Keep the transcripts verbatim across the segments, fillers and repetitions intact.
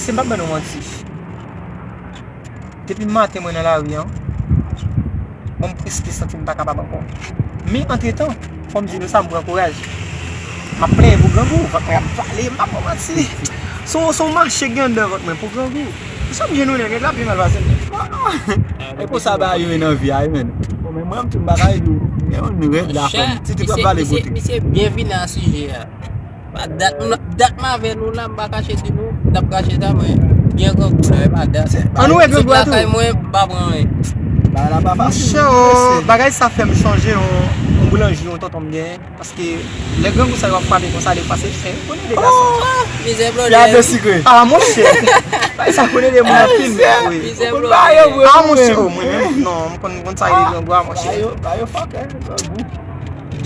M p ap ban nou manti. Depi maten mwen nan lari an, mwen m prèske santi m pa kapab ankò. Men antretan, fò m di nou sa, m pran kouraj. M ap plenyen pou grangou, vant mwen ap vale, m p ap ban manti. Se yon, se yon mache k gen anndan vant mwen pou grangou. Pou sa m jwenn yon nèg, nèg la pi mal pase m. E konsa bagay yo ye nan vi a, wi, men. Bon, men mwen, m tou m pa ka di w. Gen yon rèv la fè m. Ti ti pral vale kote. Misye byen vini a sijè a. Pa dat, m, dat m avè nou la, m pa kache di nou, m t ap kache sa, mwen gen grangou la, e pa dat. An nou wè grangou a tou. Lakay mwen, m pa pran anyen. Bagay la pa fasil. Monchè, bagay sa fè m sonje yon, yon boulanjri, yon tonton m genyen. Paske lè grangou sa yo ap frape konsa, defwa se chen, ou konnen de gason. Mizè blòdè. Y a de sigre. Ah, monchè. Bagay sa konnen de moun anpil, men, wi. Mizè blòdè. Ah, monchè, oh, mwen menm, non, m konn, konn sa rele grangou a, monchè. Ba yo, ba yo fòkè, grangou.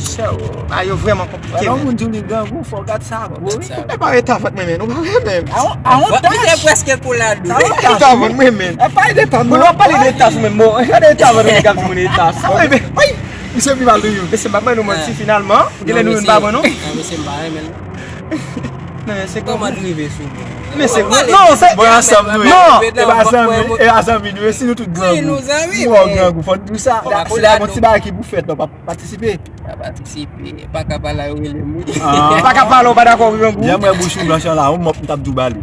Chè, oh, bagay yo vrèman konplike, men. Lè yon moun di w li grangou, fò w gad sa, bro. Gad sa. E pa eta vant mwen, men, ou pa wè, men. A on, a on tach. Misye prèske kou la dou. Eta vant mwen, men. E pa eta vant mwen. Bon, w ap pale de eta sou menm, bon. Gade eta vant mwen, gade moun eta. Ah, wi, men, wi. Misye pi mal toujou. Mesye, m pa ban nou manti, finalman. Genlè nou menm pa bon, non? Non, mesye, m pa renmen l. Men se kòman l rive sou mwen? Men se non, se mwen ansanm nou ye. Non, e pa zanmi, e pa zanmi nou ye, si nou tout grangou. Wi, nou zanmi, nou men grangou, fò n di w sa. Se la gon ti bagay ki pou fèt, non, pa patisipe. Pa patisipe, pa ka pale a yo rele m, wi. Ah. Pa ka pale, ou pa dakò, grangou. Lè m wè bouch ou blanch an la, yon mòp m t ap di w ba li.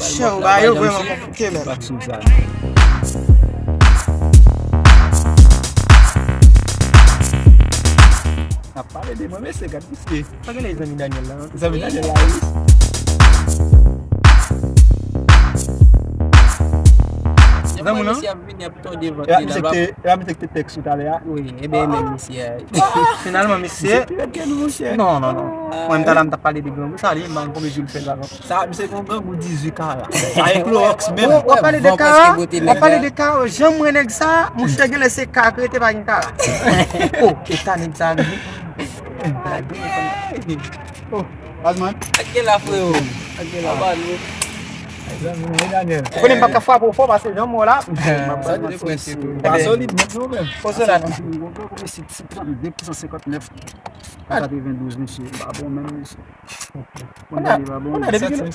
Chè, ou ba yo vrèman konplike, men. N ap pale de mwen, mesye, gad misye. Pa genlè zanmi Daniel la, non? Zanmi Daniel la, wi. Zanmi w, non? Misye ap vini ap tòde vant li la. E pa misye ki te tèks ou talè a? Wi, e byen, e menm misye a. Finalman, misye. Misye pi rèd ke nou, monchè. Non, non, non. Mwen, m ta la, m t ap pale de grangou sa, li menm, m pa konn konbyen jou l fè la, non. Sa, misye gon grangou dizuit kara. Sa e klowòks menm. W ap pale de kara? W ap pale de kara? Jan m wè nèg sa, monchè, genlè se kara k rete, pa gen kara. Oh, eta nèg sa, wi. Oh, Azman. Ak gen la, freo. Ak gen la. Anba nou. Ou konnen m p ap ka frape w fò, paske jan m wè w la. Sa te prensip ou. Pa solid menm, non, menm. Poze la, non. Gon grangou isit, si trannde pou san senkantnèf. A katrevendouz, mesye. Pa bon menm, mesye. Kondane pa bon. Kondane, depi kilè,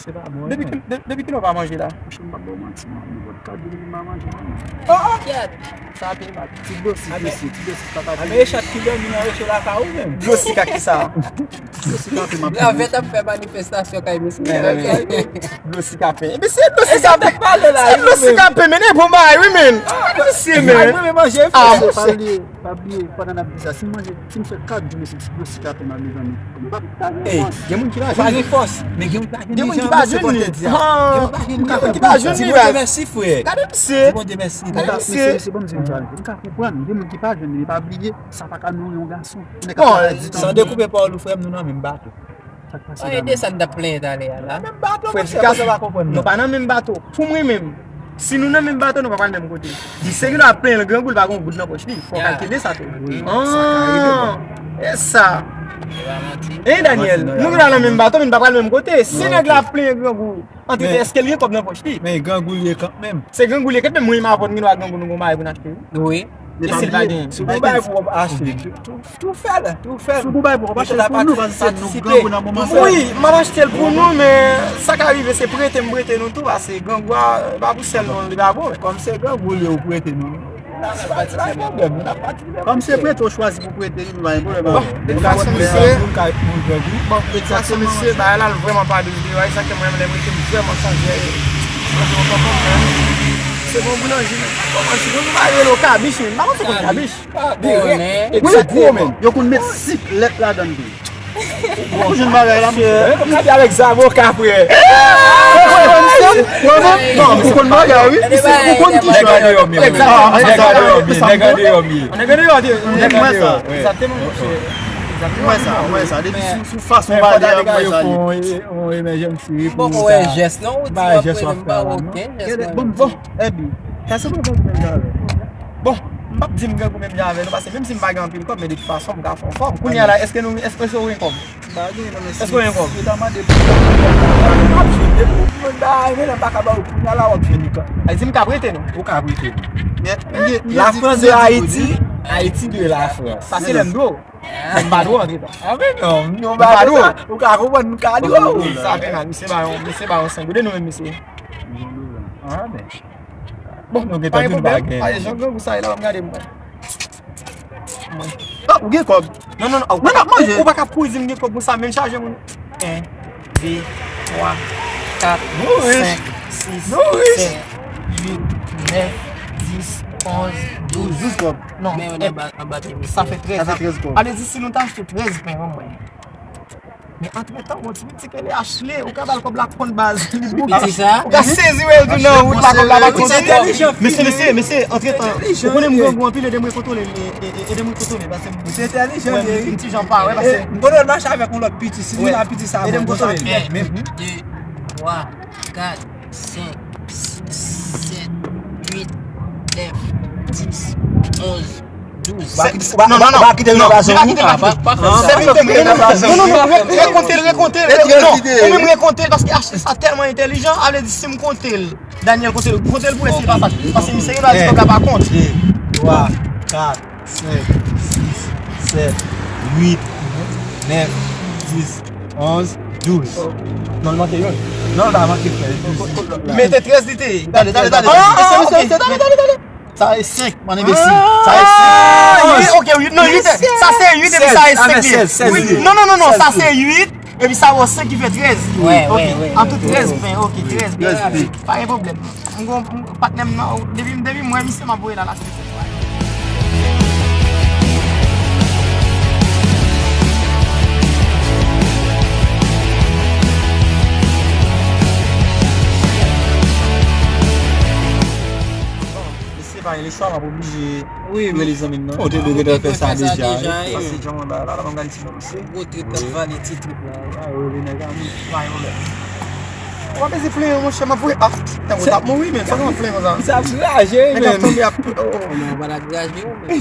depi kilè, de-, depi kilè w pa manje la? Monchè, m p ap ba w manti, non. M pa t ka di m pa manje, non. Oh, oh! Kèt! Sa te mal. Ti dosik, mesye, ti dosik pa ka di. Anben e chat ki dòmi nan recho lakay ou menm. Dosik ak kisa? Ti dosik anpe m ap. Gravèt ap fè manifestasyon kay mesye. Dosik anpe. Mesye, dosik anpe. Se dosik anpe, men, e bon bagay, wi, men. Mesye, men. Mwen manje. Ah, mesye. Pa bliye, pandan n ap di sa, si m manje, si m fè kat jou, mesye, ti dlo sik atè m a, mezanmi. M p ap ka gen fòs. Ey, gen moun ki pa jwenn li. Pa gen fòs, men gen moun ki pa jwenn li, jan misye konn te di a. Gen moun ki pa jwenn li, baz. Di Bondye mèsi, frè. Gade misye. Di Bondye mèsi. Gade misye. Mesye, mesye, ban m di nou sa. M ka konprann, gen moun ki pa jwenn li, men pa bliye, sa pa ka nouri yon gason. Nèg ap travay ditan. San dekoupe pawòl ou, frè m, nou nan menm bato. Sa k pase la menm? An, e de sa n t ap plenyen talè a la. Frè Dika, nou pa nan menm bato. Pou mwen menm, si nou nan menm bato, nou pa pral menm kote. Misye ki ap plenyen l grangou, li pa gon goud nan pòch li. Fò w kalkile sa tou. An, e sa. E Daniel, nou ki pa nan menm bato, men nou pa pral menm kote. Si nèg la ap plenyen grangou, antretan, èske l gen kòb nan pòch li? Men grangou l ye kanmenm. Se grangou l ye kanmenm, mwen m avè w, nou gen dwa grangou, nou gon bagay pou n achte. Wi. E si l pa gen? Si w gon bagay pou w achte, tou, tou, tou fè l, tou fè l. Si w gon bagay pou w achte pou nou, paske se nou grangou nan moman sa. Wi, m ap achte l pou nou, men sa ka rive se prete m prete nou tou, paske grangou a, e pa pou sèl nou li pa bon. Kòm se grangou l ye ou prete nou, nou pa gen pwoblèm, nou pa gen pwoblèm. Kòm se prete w chwazi pou prete li, nou pa gen pwoblèm. Bon, de tout fason, mesye, bon, de tout fason, mesye, bagay la, l vrèman pa dous deyò a, e sa k fè mwen menm lè m rete m vrèman chanje. Chanje yon tonton, men. Se bon boulanje, men. Kòman si nou pa rele w kabich, men. M pa konn si w konn kabich. Mwen se gwo, men. Yo konn met sik lèt ladan l tou. Ou jwenn bagay la, mesye. Yo konn met avèk zaboka, frè. Ou konn bagay, wi. Ou konn ki chan. Nèg an deyò, men. Nèg an deyò, men. Nèg an deyò, men. Nèg an deyò, nèg an deyò. Egzakteman, mesye. Egzakteman. Mwen sa, mwen sa. Depi sou, sou fason w pale a, mwen sa li. Yon emèjans, wi, pou sa. Poko wè jès, non, ou di w ap rele m pa wè okenn jès, non. Bon, bon, epi, sa se pou nou menm jan avè. Bon, m p ap di m gen pou menm jan avè nou, paske menm si m pa gen anpil kòb, men de tout fason, m ka fè yon kòb. Kounye a la, èske nou, èske w gen kòb? M pa gen, non, men si, èske w gen kòb? Si yo ta mande pou m, m ap jwenn, depi w jwenn bagay, men lè m pa ka ba w, kounye a la, w ap jwenn li kan. Ay, di m ka prete nou. Ou ka prete nou. Lafrans de Ayiti, Ayiti de Lafrans. Sa se lè m dwe w. M pa dwe w antretan. A, men non, nou pa dwe w. Ou ka konprann, m ka dwe w. Sa fè mal, misye ba yon, misye ba yon senk goud, nou menm, misye. Ah, men. Bon, nou gentan di l pa gen. Pa gen pwoblèm. Aye, jan grangou sa ye la, m gade m. Oh, ou gen kòb. Non, non, non. Ou pa ka pou di m gen kòb konsa, men chaje moun. En, de, twa, kat, senk, sis, sèt, uit, nèf, dis, onz, douz. Douz kòb. Non, men yo anba, anba tèm. Sa fè trèz. Sa fè trèz kòb. Ale di si nou ta achte trèz pen, ban mwen. Men antretan, bon, ti pitit ke li Ashley, ou ka ba l kòb la konn baz. Li bouke. Piti sa? Ou ka sezi wè l tou nan wout la, kòb la pa konn. Mesye, mesye, mesye, antretan, ou konnen m grangou anpil, ede m rekontwole l, e, e, e, ede m rekontwole l, paske m, misye entèlijan, m ti jan pa wè, paske m konnen l mache avèk yon lòt piti, si li la piti sa, ede m kontwole l. En, de, twa, kat, senk, sis, sèt, uit, nèf, dis, onz, douz. Non, non, non. Pa kite l nan bazan. Pa kite l, pa kite l. Sèvi l de grenn. Non, non, non, re-, rekonte l, rekonte l. Non, ou menm rekonte l, paske Ashley sa tèlman entèlijan, ale di si m konte l. Daniel konte l, konte l pou wè si l pa sa. Paske misye gen dwa di kòb la pa kont. De, twa, kat, senk, sis, sèt, uit, nèf, dis, onz, douz. Non, l manke youn. Non, l pa manke, frè. Mete trèz li te ye. Dale, dale, dale. Ah, ah, ok, ok, dale, dale, dale. Sa e senk, man enbesil. Sa e senk. Ah, uit, ok, uit, non, uit. Sa se uit epi sa e senk li ye. Sèz, sèz, sèz. Non, non, non, non, sa se uit epi sa wè senk ki fè trèz. Wè, wè, wè. An tou trèz pen, ok, trèz pen. Pa gen pwoblèm. M gon patnè m nan, depi, depi m wè misye m ap voye la, la se Mesye pa gen lechwa, m ap oblije rele zanmi m nan. Ou te dwe gentan fè sa deja. Pase jan mwen ba la, la ban m gade ti moun mesye. Gwo trip k ap vale ti trip la. Ou pa bezwen plenyen, monchè, m ap voye. Ah, tankou t ap mouri, men fòk m ap plenyen konsa. Sa ap graje wi, men. Nèg ap tonbe ap, oh. Nan pa t ap graje wi, men.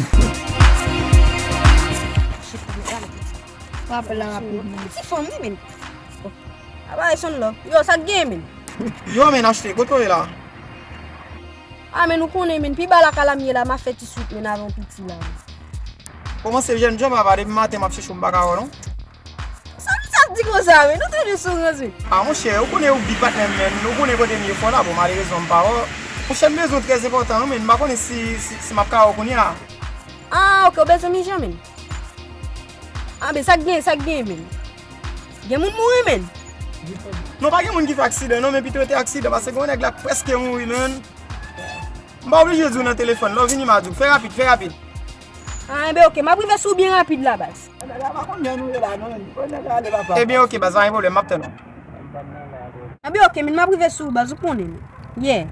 Rapèl la rapid, men. Ti fanm wi, men. Apa e sonn lò. Yo, sa k gen, men? Yo, men, achte, kote w ye la? Ah, men nou konnen, men, pi ba la kalamye la, m ap fè ti swit, men, avè yon piti la. Kòmanse jèn jan papa, depi maten m ap chèche w, m pa ka wè w, non. Sa nou sa di konsa, men, nou tande sou ranz, wi. Ah, monchè, ou konnen ou big patnè m, men, ou konnen kote m ye fò la, bon, malerezman, m pa wè w. Monchè, m bezwen w trè enpòtan, wi, men, m pa konnen si, si, si m ap ka wè w kounye a. Ah, ok, ou bezwen m ijan, men. Ah, ben, sa k gen, sa k gen, men. Gen moun mouri, men. Non, pa gen moun ki fè aksidan, non, men pito te aksidan, paske gen yon nèg la k prèske mouri, men. M pa oblije di w nan telefòn, lè w vini, m a di w. Fè rapid, fè rapid. Ah, enben, ok, m ap rive sou ou byen rapid la, baz. Nèg la pa konn jan nou ye la, non. Fò nèg la ale, papa. Ebyen, ok, baz, pa gen pwoblèm, m ap tann ou. Enben, ok, men m ap rive sou ou, baz, ou konnen. Yeah.